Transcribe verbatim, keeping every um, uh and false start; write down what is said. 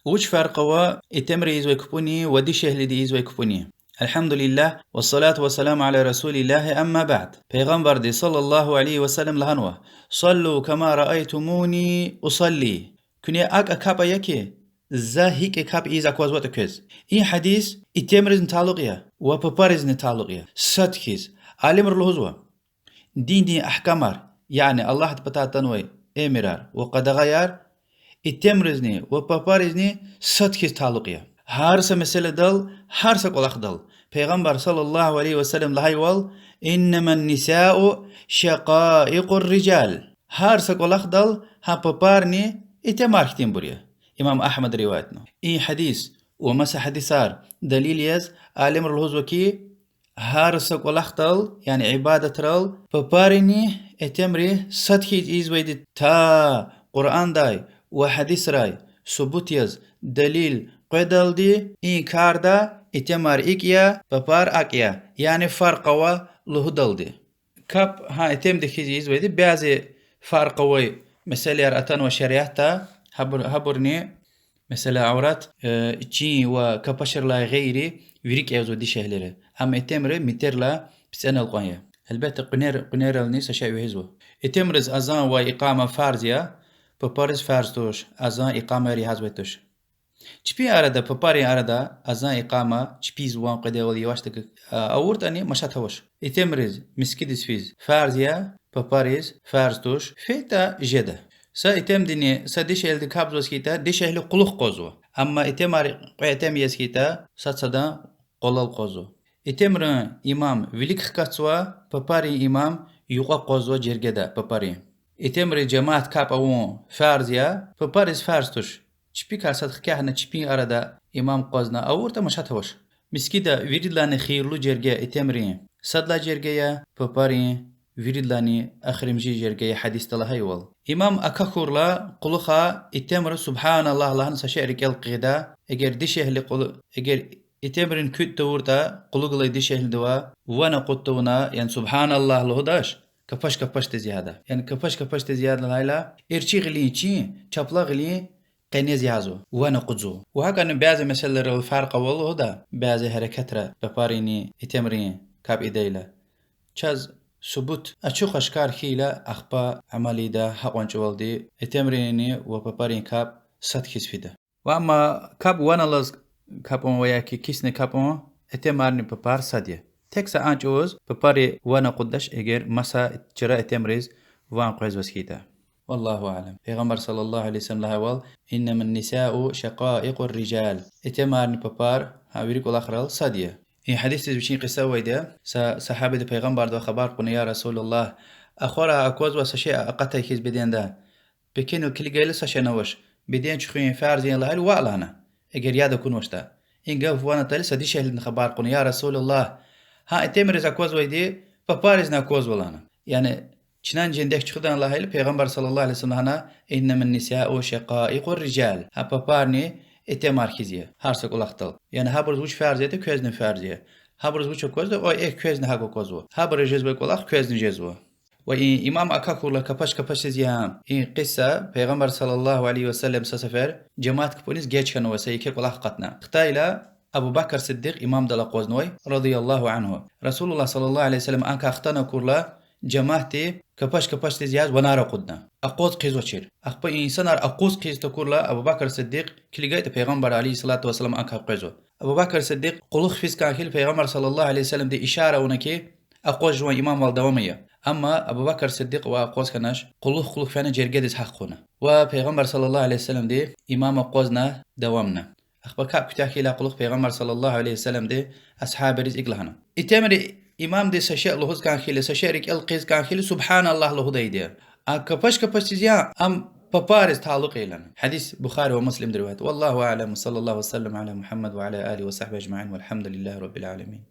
Вуч фаркъ ава итимри ийизвай кпӀуни ва дишегьлиди ийизвай кпӀуни? الحمد لله والصلاة والسلام على رسول الله، أما بعد. Пайгъамбарди صلى الله عليه وسلم лагьанва: صلوا كما رأيتموني أصلي. Куьне акӀ капӀ ая хьи, за гьикӀ капӀ ийиз аквазватӀа квез. И гьадис итимризни талукь я ва папаризни талукь я. Сад хьиз. Алимри лугьузва: диндин агькамар, яни Аллагьдин патай атанвай эмирар ва къадагъаяр итимризни ва папаризни сад хьиз талукь я. Гьар са месэладал, гьар са кӀвалахдал Пайгъамбар صلى الله عليه وسلم лагьайвал: إنما النساء شقائق الرجال. Гьар са кӀвалахдал гьа папарни итимар хьтинбур я. Имам Агьмада риваятнава. И гьадис ва маса гьадисар далил яз алимри лугьузва хьи, гьар са кӀвалахдал, яни ибадатрал, папарини итимри сад хьиз ийизвайди та Къуръандай ва гьадисрай субут яз далил къведалди, и карда итимар икӀ я, папар акӀ я, яни фаркъ ава лугьудалди. КапӀ гьа итимди хьиз ийизвайди, бязи фаркъ авай месэлаяр атанва шариатда, гьабур-, гьабурни, месела, аврат, э, чин ва капачрилай гъейри вири кӀевзава дишегьлийри. Амма итимри метрдилай пицӀенал кьван я. Гьелбетда, къуьнер-, къуьнерални са шей вегьизва. Итимриз азан ва икъама фарз я, папариз фарз туш, азан, икъамаяр ягъизвай туш. Чпин арада, папарин арада азан, икъама чпиз ван къведайвал явашдаказ, а, авуртӀани машат авач. Итимриз мискӀиндиз физ фарз я, папариз фарз туш, фейитӀа жеда. Са итимдини са дишегьлиди капӀзаваз хьайитӀа, дишегьли кьулухъ акъвазва. Амма итимар кьве итим яз хьайитӀа, сад садан къвалал акъвазва. Итимрин имам вилик хкатзава, папарин имам юкьва акъвазва жергеда папарин. Итимриз жемят капӀ авун фарз я, папариз фарз туш. Чпикай сад хкягъна чпин арада имам акъвазна авуртӀа машат авач. МискӀинда виридалайни хийирлу жерге итимрин сад лагьай жерге я, папарин виридалайни эхиримжи жерге я гьадисда лагьайвал. Имам акахьурла кьулухъай итимри سبحان الله лагьана са шей рикӀел хкида, эгер дишегьли кьулу-, эгер итимрин куьд тавуртӀа, кьулухъ галай дишегьлидивай ван акъуд тавуна, яни سبحان الله лугьудач, капаш-капашдиз ягъда. Яни капаш-капашдиз ягъда лагьайла, эрчӀи гъилин чин чапла гъилин къенез язва, ван акъудзава. Ва гьакӀни бязи месэлайрал фаркъ ава лугьуда, бязи гьерекатра папаринни итимрин капӀ ийидайла. Чаз субут ачух-ашкар хьайила, ахпа амал ийида гьакьван чӀавалди итимринни ва папарин капӀ сад хьиз фида. Ва амма капӀ ван алаз капӀун ва яки кисни капӀун, итимарни папар сад я. Тек са а чӀавуз папари ван акъуддач, эгер маса чара итимриз ван къвезваз хьайитӀа. والله أعلم. Пайгъамбар صلى الله عليه وسلم лагьайвал: إنما النساء شقائق الرجال. Итимарни папар гьа вири кӀвалахрал сад я. И гьадисдиз вичин кьиса авайди я. Са сагьабиди Пайгъамбардивай хабар кьуна: يا رسول الله, ахварай аквазвай са шей акъатай хьиз бедендай. Пекинал килигайла са шейни авач. Беден чуьхуьн фарз я лагьайла, ваъ лагьана, эгер яд акунвачтӀа. И гаф ван атайла са дишегьлидини хабар кьуна: يا رسول الله, гьа итимриз аквазвайди папаризни аквазва лагьана. Яни чнани жендек чуьхуьдай лагьайла, Пайгъамбар صلى الله عليه وسلم лагьана: إنما النساء شقائق الرجال. Гьа папарни итимар хьиз я, гьар са кӀвалахдал. Яни гьабуруз вуч фарз ятӀа, квезни фарз я. Гьабуруз вуч аквазда, ой, эхь, квезни гьакӀ аквазва. Гьабуруз жезвай кӀвалах квезни жезва. Ва и имам акахьурла капаш-капашдиз ягъун. И кьиса: Пайгъамбар صلى الله عليه وسلم са сефер жемят кпӀуниз геж хьанвай, са еке кӀвалах акъатна. Хтайла Абу Бакр Сиддикь имамдал акъвазнавай, رضي الله عنه. رسول الله صلى الله عليه وسلم анкай хтана акурла, жемятди капаш-капашдиз яз ванер акъудна. Акъваз хъийизвачир. Ахпа и инсанар акъваз хъийиз такурла, Абу Бакр Сиддикь килигайтӀа, Пайгъамбар عليه الصلاة والسلام анкай къвезва. Абу Бакр Сиддикь кьулухъ физ кӀан хьайила, Пайгъамбар صلى الله عليه وسلمди ишара авуна хьи, акъваз жуван имамвал давам ая. Амма Абу Бакр Сиддикь ва акъваз хьанач, кьулухъ-кьулухъ фена жергедиз гьахьна. Ва Пайгъамбар صلى الله عليه وسلمди имам акъвазна давамна. Ахпа капӀ куьтягь хьайила кьулухъ, Пайгъамбар صلى الله عليه وسلمди асгьабриз икӀ лагьана: итимри имамди са шей лугьуз кӀан хьайила, са шей рикӀел хъийиз кӀан хьайила, سبحان الله лугьудайди я. А капаш-капашдиз ягъун, ам папариз талукь я лагьана. Гьадис Бухари ва Муслимди риваят. والله أعلم، وصلى الله وسلم على محمد وعلى آله وصحبه أجمعين، والحمد لله رب العالمين.